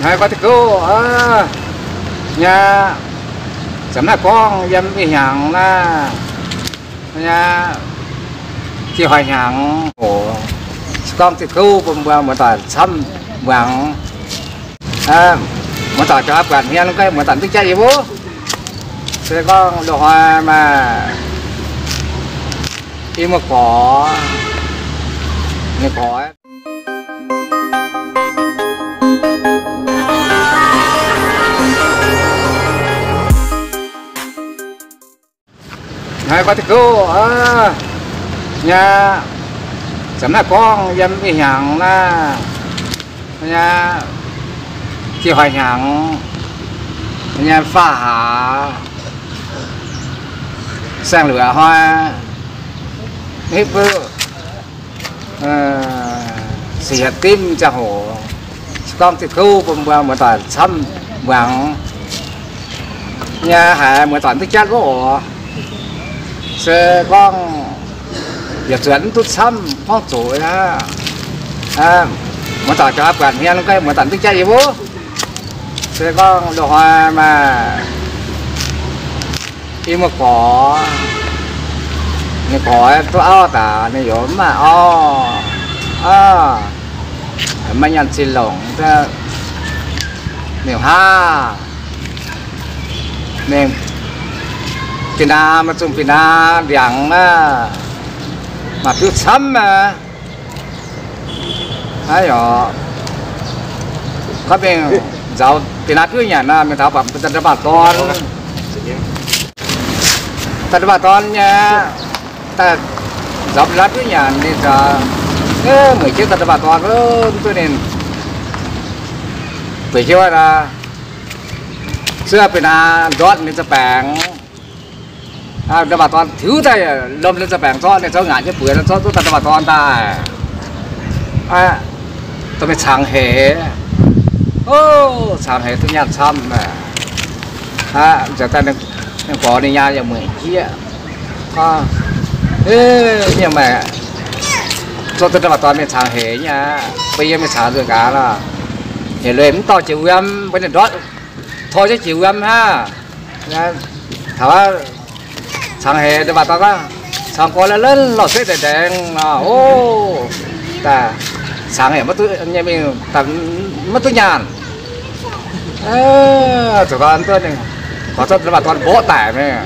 Haiz gorngv diuh gouv, nyei, zanc naaiv gorngv yiem ih hnyangx naaiv, nyei, jiex hoic hnyangx oc. Se gorngv diuh gouv bun mbuo muoz-doic camv muangx, muoz-doic jauv buatc hmien, muoz-doic duqv jatv yie wuov. Se gorngv loz-hnoi maaih i muoz-gorx, ninh gorx Haiz gorngv diuh gouv, nyei, zanc naaiv gorngv yiem ih hnyangx naaiv, nyei, jiex hoic hnyangx, nyei, faah hlaax, saeng-luoqc hnoi, hitv buv, se yietc dimv ziangh hoc, se gorngv diuh gouv bun mbuo muoz-doic camv muangx, nyei, haiz muoz-doic duqv jatv wuov oc. Se gorngv yietc zuotc mv duqv camv gorngv zoqc aqv. Muoz-doic jauv buatc hmien, muoz-doic duqv jatv yie wuov. Se gorngv loz-hnoi maaih i muoz-gorx, ninh gorx duqv auv daaih, ninh youz mv maaih auv, maiv nyaanh zinh longc, ninh haav, mingh bieqc naa, maaih zungh bieqc naa ndiangx aqv, maaih biuv camv aqv. Aa, gorngv mingh nzaaux bieqc naa biuv nyanc nor, mingh taux baac da'nda'maah dorn, da'nda'maah dorn nyei, daaih nzaaux bieqc naa biuv nyanc ninh zaqc, mueic jienv da'nda'maah dorn, mv duqv ninh bueix jienv wuov nor, zuov bieqc naa ndortv ninh za'baengx. Nda'maah dorn tiux daaih lomh ninh za'baengx zorqv, ninh zorqv ngaatc jienv bueix, zorqv duqv da'nda'maah dorn daaih. Dorh mingh cangx heix. O, cangx heix duqv nyaanh camv. Aqv, ninh gorx ninh nyaanh yaac mueic jieqv. Mienh maaih zorqv duqv nda'maah dorn mingh cangx heix nyei aqv. Mbuo yie mingh cangx nzuonx gaax lorqc. Hec leiz mv dorh jiex wuom, mbuo ninh ndortv tor jienv jiex wuom hnangv. Taux cangx heix nda'maah dorn gorngv, cangx gorx la'lenv lorh setv ndaengx ndaengx nor, o, daaih cangx heix maiv duqv nyei mingh, maiv duqv nyaanh. Zuqc gorngv duqv ninh gorx zorqv nda'maah dorn mborqv daic mingh.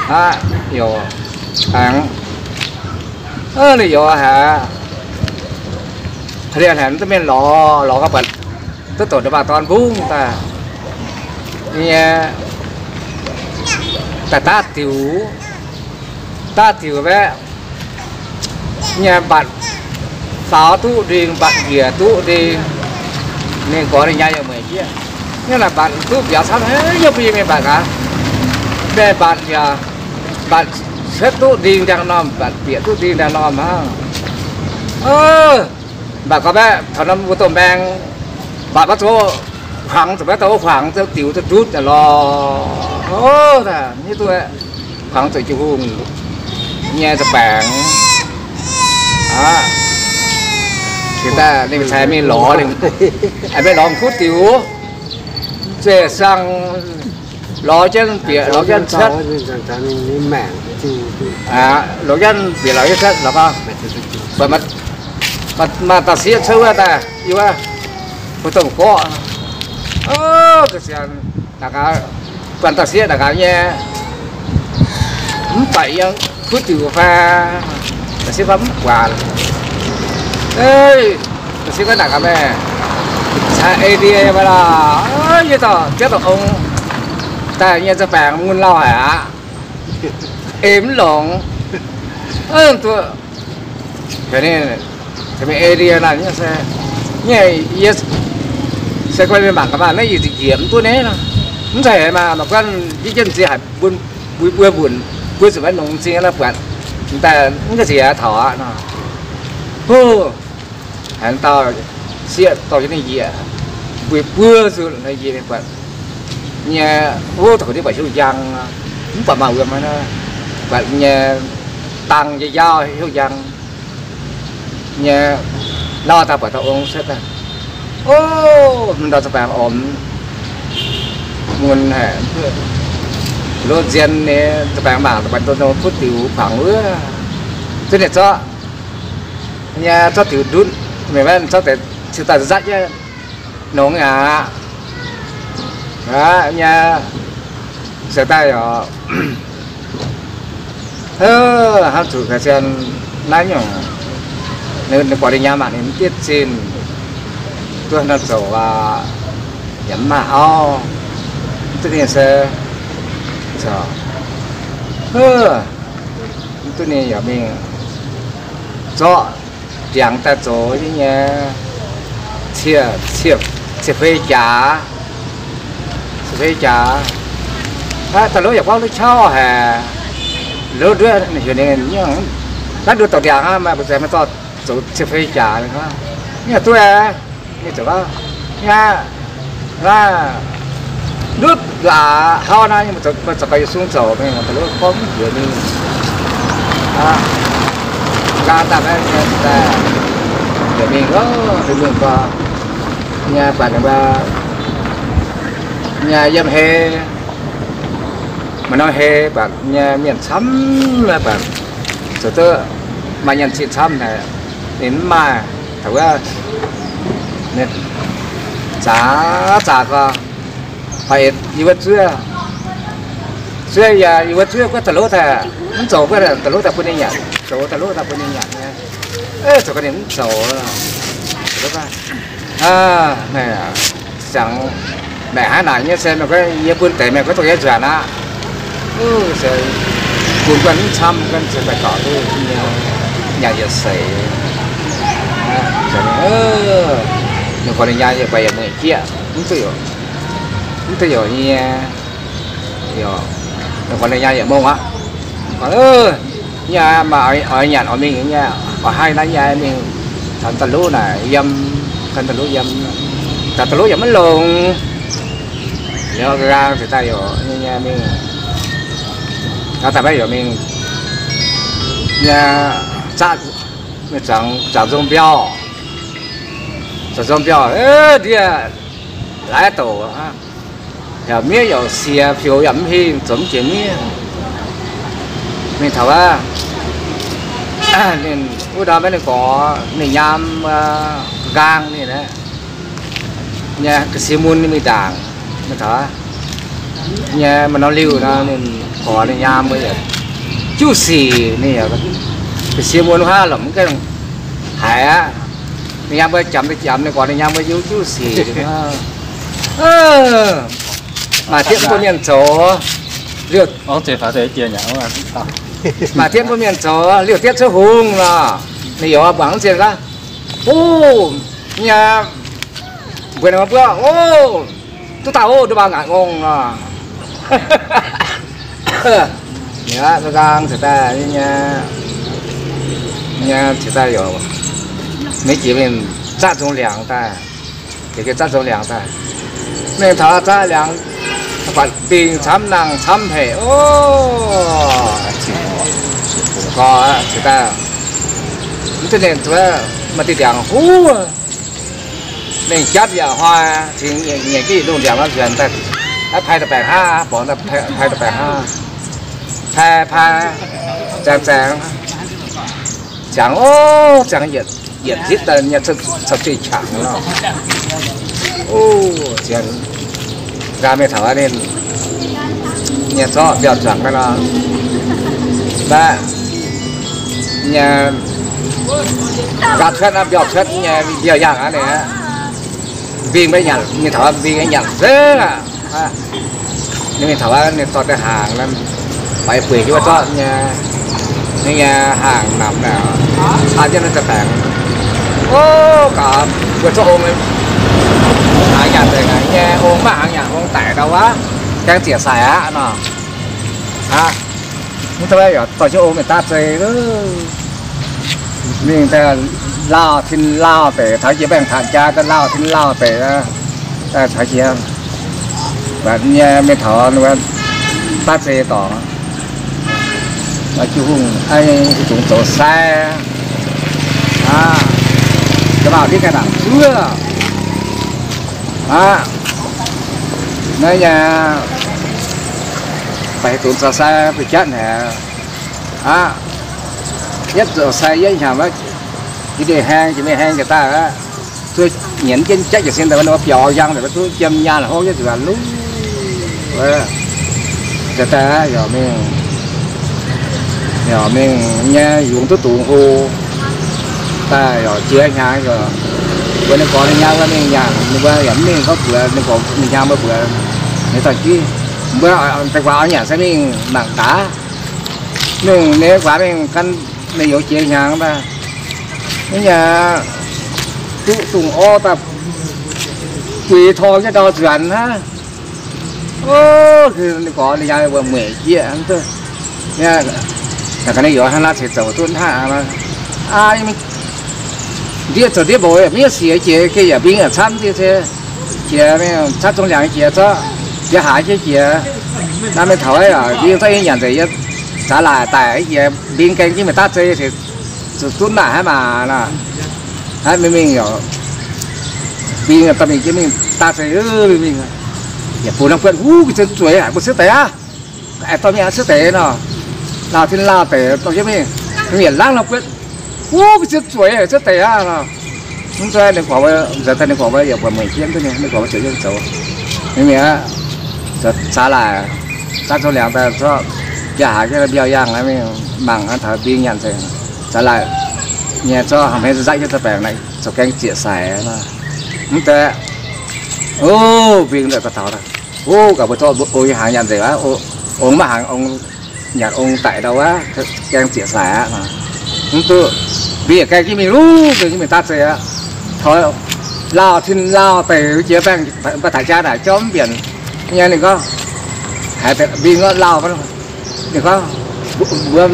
Aqv, youz aengx, ninh youz haiz, haaix liuz haiz mv duqv mingh lorz, lorz gau buatc duqv doqc nda'maah dorn mbungv daaih nyei, daaih daav diuc, daav diuc mbaeqv nyei, mbatc faaux duqv ndingh, mbatc njiec duqv ndingh. Ninh gorx ninh nyaanh yaac mueic jieqv. Ninh naaic mbatc duqv mbiauz camv, yie mbuo yie mingh mbatc gaax. Mienh mbatc yaac mbatc cuotv duqv ndingh ndaangh norm, mbatc bieqc duqv ndingh ndaangh norm hnangv. Mbatc gau mbaeqv taux norm wuov domh maeng, mbatc maiv zoux hmuangx, zuqc maiv daaih wuov hmuangx, diuc duqv ndutv nyei lorqc. O, hiuv duqv hmuangx zuqc jiex hungh nyei za'baengx. Aqv, cingx daaih ninh cai mingh lorz, ninh mingh lorz kuv diuc, zeiz siang lorz jienv bieqc, lorz jienv cuotv, lorz jienv bieqc, lorz jienv cuotv, lorz gau, maaih dauh sieqv cuotv wuov daaih, yie wuov, mbuo domh gorqv, o, ga'sian naaic gaax, buatc dauh sieqv naaic gaax nyei, mv baac yiem kuv diuc fai, dauh sieqv fai mv buatc. Dauh sieqv fai naaic gaax meih, caux ei ndie fai lorqc, yie dauh jieqv dauh ong daaih nyei za'baengh mun lauh haic aqv. Ei mv longx. Duqv, mingh ei ndie naaic nyei se, nyei yie se guai mingh mangc gaax maah, naaiv yie ziqc njiec mv duqv naaiv nor. Mv zeiz haic maah, mangc guanh yie jienv m'zing haic, mbuo, mbuo mbuo mbuonc, mbuo zuqc maiv nongx m'zing naaiv buatc, m'daaih mv ga'nziex taux aqv nor. Hov, haaix dauh sieqv dorh jienv ninh njiec, mbuo buo zuqc naaiv njiec mingh buatc nyei, wuov taux ninh buatc hnyouv njang, mv buatc maaih wuom, buatc nyei dangh nyei njaaux hnyouv njang nyei, lauh daaih buatc dauh ong cuotv daaih. O, mv ndau za'baengx ormx mun haic, lov nzien nyei za'baengx mangc dongh kuv diuc kuangx wuov. Zuov ninh zorqv nyei, zorqv diuc ndutv, mienh maiv zorqv deix, ziux daaih nzatv nyei, nongx aqv. Aqv nyei, se daaih yaac hnamv zuqc ga'zien naaiv nyungc, ninh buatc ninh nyaam mangc ninh mv dietv zinh, duqv nor zoux aqv, yaac mv maaih auv, mv duqv ninh se, mv duqv ninh yaac mingh zorqv ndiangx daaih zoux nyei, cie, cie fei jaax, cie fei jaax. Daaih lov yaac gorngv duqv qauv haic, lov nduov heuc ninh, naaiv nduov douc ndiangx aqv, maaih mbu'ziex maaih dorh zoux cie fei jaax, mv duqv aqv. Ninh ziouc gorngv, Aa, naaiv nduov laaix hlauv naaiv, mbuo zoux gau yietc zungv zoux mingh, da'lov gorngv mv njuov mingh. Nqaang daaih maiv njuov mingh, mingh gau, nyei buatc ninh mbuo nyei yiem hei, maaih norm hei buatc nyei mienh camv, buatc zoux duqv maaih nyaanh zinh camv haic, ninh mv maaih, taux wuov, zaax zaax gau, hoic yie wuov zuov, zuov yaac yie wuov zuov guov da'lov daaih, mv zoux guov da'lov daaih bun ninh nyanc, zoux da'lov daaih bun ninh nyanc nyei, zoux gau ninh mv zoux. Ziangx maengc hnangv naaic nyei se meih guov yie bun deix meih guov dongh yie nzuonx aqv. Se bun guanh mv camv, guanh se daaih gaux duqv nyei, nyanc yietc seix. Ninh gorngv ninh nyaanh yietc baeqc yietc mengh jieqv, mv duqv, mv duqv youc nyei. Ninh gorngv ninh nyaanh yietc mongh aqv. Gorngv, Yie maaih oix nyanc oix mingh nyei, oix haih naaiv nyei mingh taux da'luv naaic yiem, gan da'luv yiem, taux da'luv yaac maiv longx. Liuz nqaang ziouc daaih youc nyei mingh, nqaang daaih maiv youc mingh nyei, zaqv, mingh zuangx, zuangx nzong mbiauh, zuangx nzong mbiauh, ndiev laaix douc, yaac miev yaac siex, fioux yaac mv hingh, zoux mv jiex miev. Mingh taux wuov, ninh wuov ndau maiv ninh gorx, ninh nyaam nqaang ninh aeqv, nyei ga'sie mun ninh mingh ndaangc, mingh taux nyei maaih norm liuh nor, ninh gorx ninh nyaam mbuo yaac juv sic, ninh yaac ga'sie mun wuov haav lomc mv gaengh haiz aqv. Ninh nyaam mbuo jamx, ninh jamx, ninh gorx ninh nyaam mbuo juv juv sic. Maaih dietv mv bun mienh zoux, liouh, maaih dietv mv bun mienh zoux, liouh dietv cuotv hungh nor. Ninh youz muangx mv zienh gaax, o, nyei, mbuo, mbuo, o, duqv dauh, o, nduov baac ngaanc ngongh nor. Nqaang cingx daaih nyei, nyei cingx daaih youc, maiv jiex mingh zatv nzung liangx daaih, jiex zatv nzung liangx daaih. Mingh taux zatv liangx, buatc mbing camv, nangh camv haic, o, gorx cingx daaih, mv duqv ninh zuov, maaih diuh ndiangx huv, mingh jatv yaac hnoi, cingx nyiec jienv yietc lungh ndiangx nor nzuonx daaih, pai daaih baengc hnangv, borngz daaih pai daaih baengc hnangv, pai pai, zaengx zaengx, ziangx, o, ziangx yietc, yietc hitv daaih nyei, cau zuih qangx nor. O, ziangx nqaang mingh taux ninh nyei zorqv mbiauh zuangx gaax nor, mbaeqv nyei nqaang cuotv aqv, mbiauh cuotv nyei, mbiauh yangh aqv ninh aqv. Mbing maiv nyanc, mingh taux mbing nyanc zengv aqv. Ninh mingh taux wuov, ninh dorh deix hnaangx, faix bueix jienv wuov zorqv nyei, ninh nyei hnaangx namx naaic, caa jienv naaiv deix baengx. O, gaax, mbuo zorqv ong, hnaangx nyanc deix hnaangx nyei, ong maiv hnaangx nyanc, ong daic ndau wuov, gaeng ziec sai aqv nor. Aqv, mv zeiz yaac dorh jienv ong mingh daav zei. Mingh daaih lauh tin lauh deic, taux jiex mbaengx-tanc jaa daaih lauh tin lauh deic, daaih caux jiex, mbuo nyei mingh taux daav zei dorngx, jiu hungh, zungx zoux sai, aav, ndiev ganh nangc zuov, Aqv, naaiv nyei, baac haaix dungx zoux sai ba'jatv haic aqv. Yietv zoux sai yietv hnyangx wuov, jiex ndeic haeng jiex mingh haeng jiex daaih aqv. Zuov nyienz jienv jatv jiez sin daaih, biaux yang daaih, duqv jiem nyaanh hov yietv zuqc luv. Jiex daaih yaac mingh, yaac mingh nyei yungz duqv dungz hlo daaih yaac jiex hnyangx yaac mbuox ninh gorx ninh nyaanh wuov mingh nyanc, ninh mbuo yaac mv mingh gorngv buoz ninh gorx ninh nyaanh mbuo buoz ninh dorn jiv. Mbuo deix guaax oix nyanc se mingh mangc gaax. Mingh ninh guaax mingh gan ninh youz jiex hnyangx daaih, mv nyanc, duqv dungz orv daaih, buix torng jienv ndau nzuonx hnangv. Ninh gorx ninh nyaanh mbuo mueic jieqv, ga'naaiv youz hnangv naaiv ceix zoux duqv hnangv. Ndiev zoux ndiev mboc, mv siex jiex geh yaac mbing yaac camv dieh se jiex mingh camv zong liangx jiex zorqv jiex haaix jienv jiex. Naaiv mingh taux mbing zorqv yie nyanc nzengc, yie zaax laaic daic jiex mbing gaeng jienv mingh daav zei se zuqc duqv naaic hnangv maah. Naaiv mingh mingh yaac mbing dorh mingh jienv mingh daav zei mingh mingh, yaac bun hnangv buatc wuov ga'zien zueiz haic, mbuo sieqv deix aqv. Aengx dorh mingh sieqv deix nor, lauh tin lauh deix dorh jienv mingh, mingh yietc laangv nor buatc wuov ga'zien zueiz sieqv deix aqv nor. Mv zeiz ninh gorx, mv zeiz daaih ninh gorx yaac buatc mueic jienv duqv ninh, ninh gorx zueiz jienv zoux. Mingh mingh aqv, zaax laaic, zaax zong liangx daaih zorqv jaa haaix jienv mbiauh yangh mingh mangc taux mbing nyanc nzengc. Zaax laaic nyei zorqv hmz hmeiv nzaqv jienv za'baengc naaic zoux gaeng zieqc saic. Mv deix, o, mbing daaih daux, o, gaax mbuo zorqv ong nyei hnaangx nyanc nzengc aqv. Ong maiv hnaangx, ong nyanc ong daic ndau wuov, gaeng zieqc saic aqv. Mv duqv, mbing yaac gaeng jienv mingh luv, gaeng jienv mingh daav zei aqv. Taux lauh tin lauh deix jiex baengh, mbuo taux jaa naaic jauv mv mbienc nyei. Ninh gorngv, haiz mbing gorngv lauh, ninh gorngv, mbuo,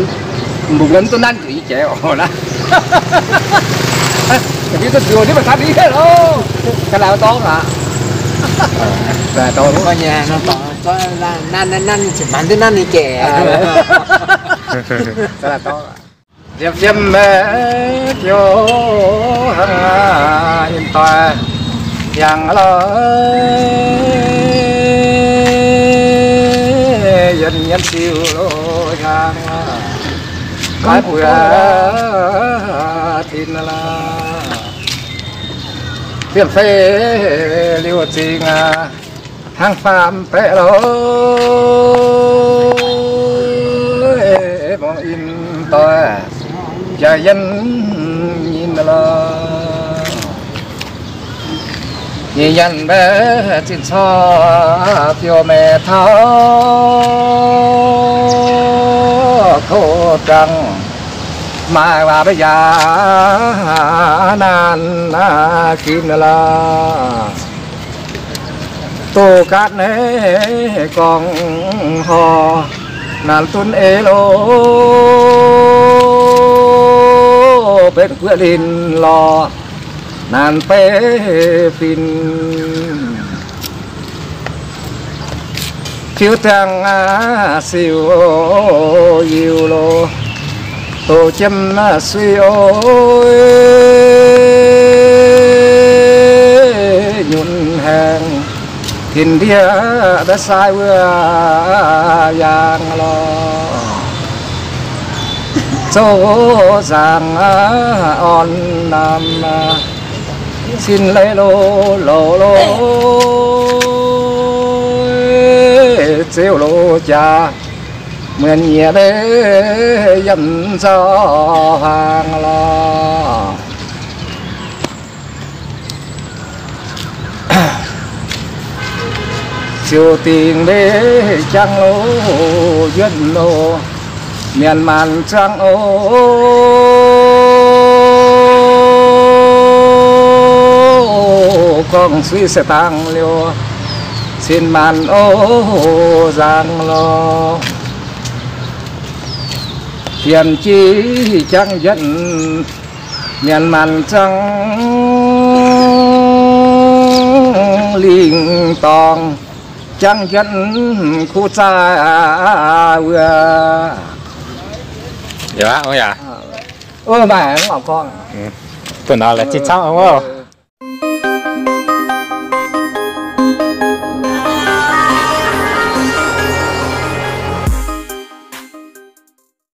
mbuo mv duqv nanv njiec nyei jaaix oc naaiv. Mbuo duqv nzuonx nyei mv baac taux ndiev loh, ga'naaiv dorngx aqv. Nanv, nanv, nanv, nanv nyei jaaix. Liemh fiem mbaeqv biouv hnangv aac, yinh doic yangh lorh, yienh yienh siou loz hnyangx, maiv buoz tin laav. Fiem fei liouh zingh aac, hnangv faam baeqv loz, mbuo yinh doic jaax yienh nyinh lorh. Nyei nyanc mbaeqv zinh corc biouv-maeqc taux kouv dangh, maaih waac maiv yaac naanc ginv lorh. Doz gaatv naaiv gorngv horc, naanc dunv eix loz, benx guoqv linh lorh, naanc beiv fin. Fiuv-diangh siou yiu loz, doz jiem sui oix, nyunc haengh tin ndiev mbaeqv sai wuov yaangh lorh. Zoux nzaangc orn namx, sin leiz loz louc loz, zeux loz jaax, muonc nyieqc mbe yiem nzauh hlang lorh. Ziouc dingc mbe jangx loz yuonv loz, mienh maanc zuangx oc. Gorngv suiv se dangh liouh, cin maanc oc nzangc lorh. Dienx jiv jangv njuotv, mienh maanc zuangx lingh dorngh, jangv njuotv kuv zaah wuov. Maaih mv oix gorngv, buonv nor laaix zinh camv oc.